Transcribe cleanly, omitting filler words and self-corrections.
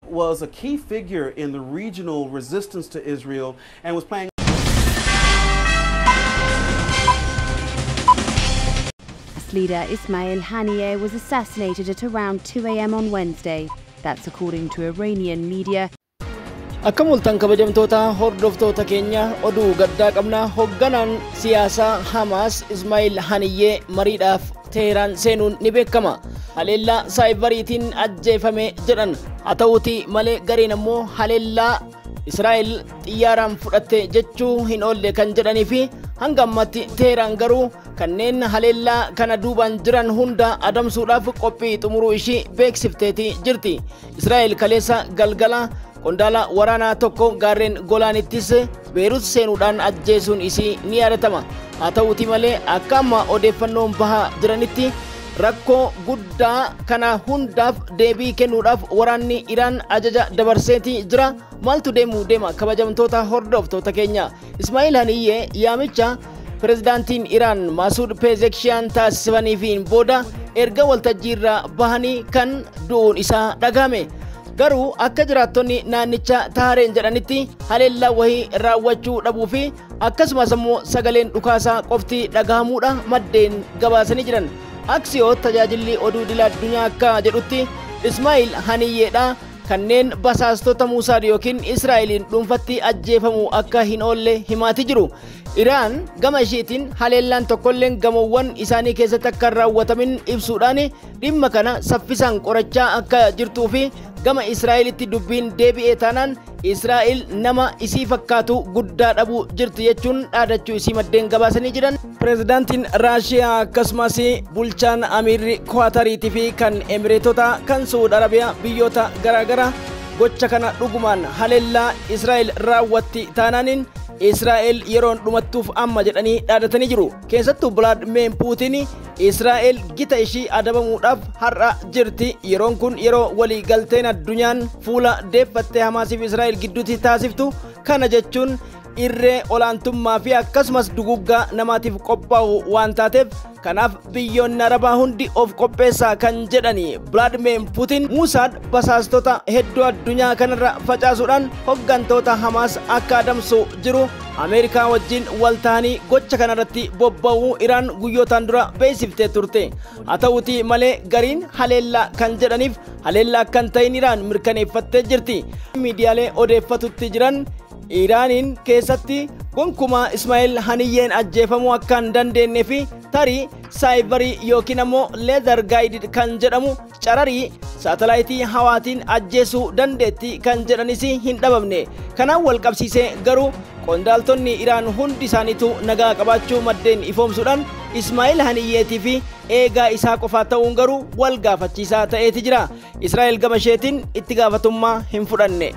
Was a key figure in the regional resistance to Israel and was playing Leader Ismail Haniyeh was assassinated at around 2 a.m. on Wednesday. That's according to Iranian media. Akkam ooltan kabajamtoota hordoftoota keenya, oduu gaddaa qabna. Hoogganaan siyaasaa Hamaas Ismail Haniyyee mariidhaaf Teheraan seenuun ni beekama. Haleellaa saayibariitiin ajjeefame jedhan. Haa ta'uuti malee gareen ammoo haleellaa Israa'el xiyyaaraan fudhatte jechuu hin oolle kan jedhanii fi hanga ammatti Teheraan garuu kanneen haleellaa kana duubaan jiran hunda adamsuudhaaf qophii xumuruu ishii beeksifteeti jirti. Israa'el kaleessa galgala qondaala waraanaa tokko gaarreen Golaanittis Beerut seenuudhaan ajjeesuun isii ni yaadatama. Haa ta'uuti malee akka amma odeeffannoon bahaa jiranitti rakkoo guddaa kana hundaaf deebii kennuudhaaf waraanni Iraan ajaja dabarseeti jira. Maaltu deemuu deema, kabajamtoota hordoftoota keenya? Ismaa'il Haniyyee yaamicha pirezidaantiin Iraan Maasuud Pezekshiyan taasisaniifiin booda erga waltajjii irraa bahanii kan du'uun isaa dhagahame. Garuu akka jiraattonni naannicha Tahareen jedhanitti haleellaa wahii raawwachuu dhabuu fi akkasumas immoo sagaleen dhukaasaa qofti dhagahamuudha maddeen gabaasanii jiran. Aksiyoo tajaajilli oduu idil addunyaa akka jedhutti Ismaa'il Haniyyeedha kanneen basaastota Muusaad yookiin Israa'eliin dhuunfatti ajjeefamuu akka hin oolle himaati jiru. Iraan gama isheetiin haleellaan tokkolleen gamoowwan isaanii keessatti akka hin raawwatamin ibsuudhaan dhimma kana saffisaan qorachaa akka jirtuu fi gama Israa'elitti dubbiin deebi'ee taanaan Israa'el nama isii fakkaatu guddaa dhabuu jirti jechuun dhaadachuu isii maddeen gabaasanii jiran. Pireezidaantiin Raashiyaa akkasumas bulchaan Amiirri Kwaatariitii fi kan Emireetota kan Suud Arabiyaa biyyoota garaagaraa gocha kana dhugumaan haleellaa Israa'el raawwatti taanaaniin Israa'el yeroon dhumattuuf amma jedhanii dhaadatanii jiru. Keessattuu Bilaadimir Puutiin Israa'el gita ishii adabamuudhaaf har'a jirti. Yeroon kun yeroo walii galteen addunyaan fuula deeffattee Hamaasiif Israa'el gidduutti taasiftu kana jechuun irree olaantummaa fi akkasumas duguggaa namaatiif qophaa'u waan taateef kanaaf biyyoonni Arabaa hundi of qopheessaa kan jedhani Bilaadimir Puutiin Muusaad basaastota hedduu addunyaa kanarra facaasuudhaan hoggantoota Hamaas akka adamsu jiru Ameerikaa wajjin wal ta'anii gocha kanarratti bobba'uu Iraan guyyootaan dura beeksiftee turte. Haa ta'uuti malee gariin haleellaa kan jedhaniif haleellaa kan ta'in Iraan mirkaneeffattee jirti. Miidiyaalee odeeffatutti jiran Iraaniin keessatti gonkumaa Ismaa'il Haniyyeen ajjeefamuu akka hin dandeenye fi tarii saayibarii yookiin ammoo laser guided kan jedhamu cararii saatalaayitii hawaatiin ajjeesuu dandeetti kan jedhanis hin dhabamne. Kanaan wal qabsiisee garuu qondaaltonni Iraan hundi isaaniitu nagaa qabaachuu maddeen ifoomsuudhaan Ismaa'il Haniyyeetii fi eegaa isaa qofaa ta'uun garuu wal gaafachiisaa ta'eeti jira. Israa'el gama isheetiin itti gaafatummaa hin fudhanne.